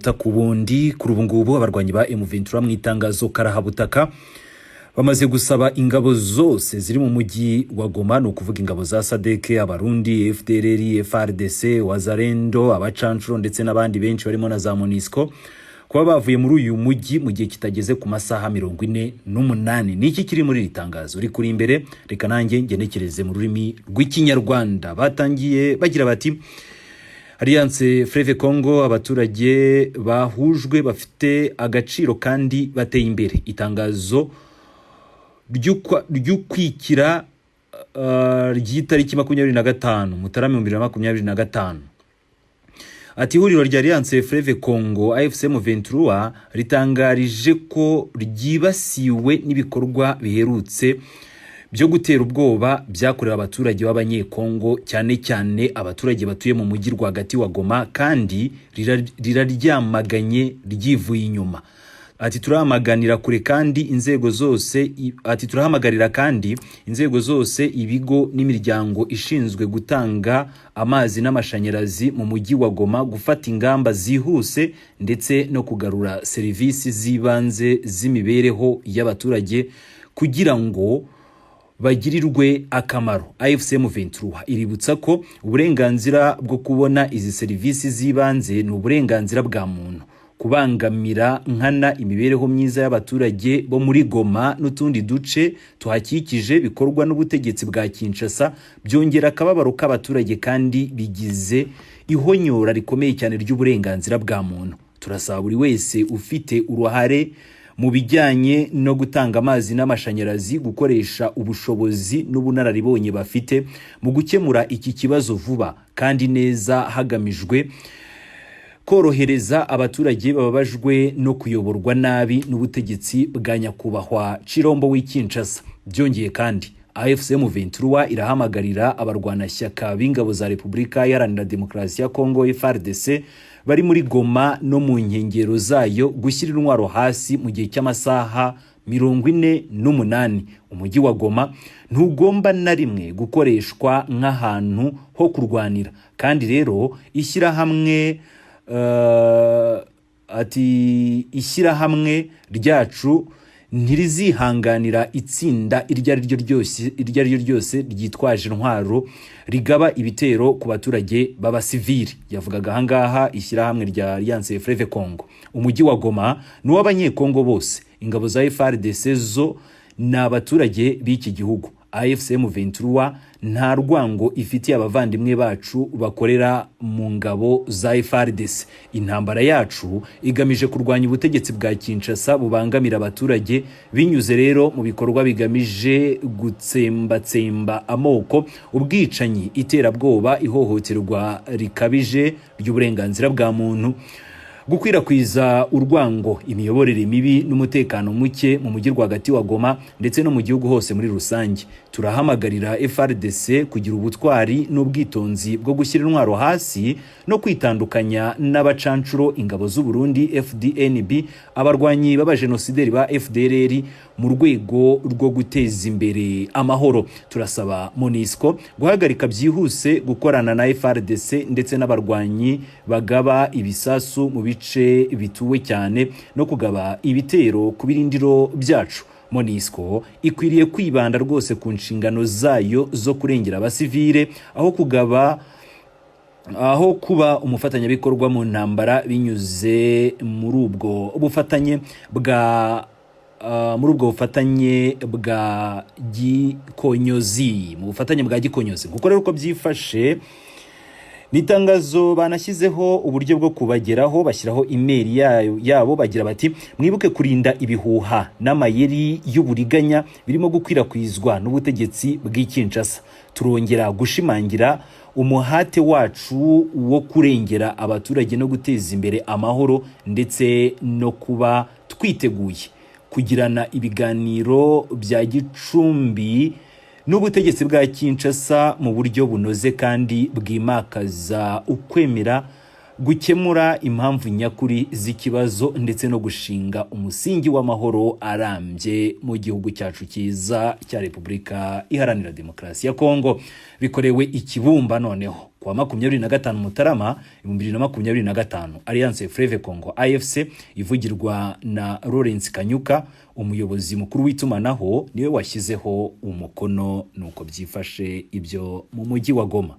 Ku bundi kuri ubu ngubu, abarwanyi ba M23 mu itangazo karahabutaka bamaze gusaba ingabo zose ziri mu mujyi wa Goma, ni ukuvuga ingabo za SADC, Abarundi, FDLR, FARDC, Wazalendo, abacancuro ndetse n'abandi benshi barimo na za MONUSCO, kuba bavuye muri uyu mujyi mu gihe kitageze ku masaha 48. Ni iki kiri muri iri tangazo rikuri imbere? Reka nanjye ngenekereze mu rurimi rw'Ikinyarwanda. Batangiye bagira bati: "Alliance Fleuve Congo, abaturage bahujwe bafite agaciro kandi bateye imbere. Itangazo ry'ukwikira ry'itariki 25 Mutarama 2025." Ati: "Ihuriro rya Alliance Fleuve Congo AFC M23 ritangarije ko ryibasiwe n'ibikorwa biherutse byo gutera ubwoba byakorewe abaturage b'Abanyekongo, cyane cyane abaturage batuye mu mujyi rwagati wa Goma, kandi riraryamaganye ryivuye inyuma." Ati: "Turahamaganira kure kandi inzego zose", ati: "Turahamagarira kandi inzego zose, ibigo n'imiryango ishinzwe gutanga amazi n'amashanyarazi mu mujyi wa Goma gufata ingamba zihuse ndetse no kugarura serivisi z'ibanze z'imibereho y'abaturage kugira ngo bagirirwe akamaro. AFC M23 iributsa ko uburenganzira bwo kubona izi serivisi z'ibanze ni uburenganzira bwa muntu. Kubangamira nkana imibereho myiza y'abaturage bo muri Goma n'utundi duce tuhakikije bikorwa n'ubutegetsi bwa Kinshasa byongera akababaro k'abaturage kandi bigize ihonyora rikomeye cyane ry'uburenganzira bwa muntu. Turasaba buri wese ufite uruhare mu bijyanye no gutanga amazi n'amashanyarazi gukoresha ubushobozi n'ubunararibonye bafite mu gukemura iki kibazo vuba kandi neza, hagamijwe korohereza abaturage bababajwe no kuyoborwa nabi n'ubutegetsi bwa nyakubahwa Chilombo w'i Kinshasa. Byongeye kandi, AFC M23 irahamagarira abarwanashyaka b'ingabo za Repubulika Iharanira Demokarasi ya Kongo, FARDC, bari muri Goma no mu nkengero zayo gushyira intwaro hasi mu gihe cy'amasaha 48. Umujyi wa Goma ntugomba na rimwe gukoreshwa nk'ahantu ho kurwanira. Kandi rero ishyirahamwe ati ishyirahamwe ryacu ntirizihanganira itsinda iryo ari ryo ryose ryitwaje intwaro rigaba ibitero ku baturage b'abasivili." Yavugaga ahangaha ishyirahamwe rya Alliance Fleuve Congo. "Umujyi wa Goma ni uw'Abanyekongo bose. Ingabo za FARDC zo ni abaturage b'iki gihugu. AFC M23 nta rwango ifitiye abavandimwe bacu bakorera mu ngabo za FARDC. Intambara yacu igamije kurwanya ubutegetsi bwa Kinshasa bubangamira abaturage binyuze rero mu bikorwa bigamije gutsembatsemba amoko, ubwicanyi, iterabwoba, ihohoterwa rikabije ry'uburenganzira bwa muntu, gukwirakwiza urwango, imiyoborere mibi n'umutekano muke mu mujyi rwagati wa Goma ndetse no mu gihugu hose muri rusange. Turahamagarira FARDC kugira ubutwari n'ubwitonzi bwo gushyira intwaro hasi no kwitandukanya n'abacancuro, ingabo z'u Burundi, FDNB, abarwanyi b'abajenosideri ba FDLR, mu rwego rwo guteza imbere amahoro. Turasaba MONUSCO guhagarika byihuse gukorana na FARDC ndetse n'abarwanyi bagaba ibisasu mu bice bituwe cyane no kugaba ibitero ku birindiro byacu. MONUSCO ikwiriye kwibanda rwose ku nshingano zayo zo kurengera abasivile aho kuba umufatanyabikorwa mu ntambara binyuze muri ubwo bufatanye bwa gikonyozi, mu bufatanye bwa gikonyozi." Kuko rero uko byifashe ni itangazo banashyizeho uburyo bwo kubageraho, bashyiraho imeri yabo, bagira bati: "Mwibuke kurinda ibihuha n'amayeri y'uburiganya birimo gukwirakwizwa n'ubutegetsi bw'i Kinshasa. Turongera gushimangira umuhate wacu wo kurengera abaturage no guteza imbere amahoro, ndetse no kuba twiteguye kugirana ibiganiro bya gicumbi n'ubutegetsi bwa Kinshasa mu buryo bunoze kandi bwimakaza ukwemera." Gukemura impamvu nyakuri z'ikibazo ndetse no gushinga umusingi w'amahoro arambye mu gihugu cyacu cyiza cya Repubulika Iharanira Demokarasi ya Kongo. Bikorewe ikibumba noneho kuwa 25 Mutarama 2025. Alliance Fleuve Congo, AFC, ivugirwa na Lawrence Kanyuka, umuyobozi mukuru w'itumanaho, niwe washyizeho umukono. Nuko byifashe ibyo mu mujyi wa Goma.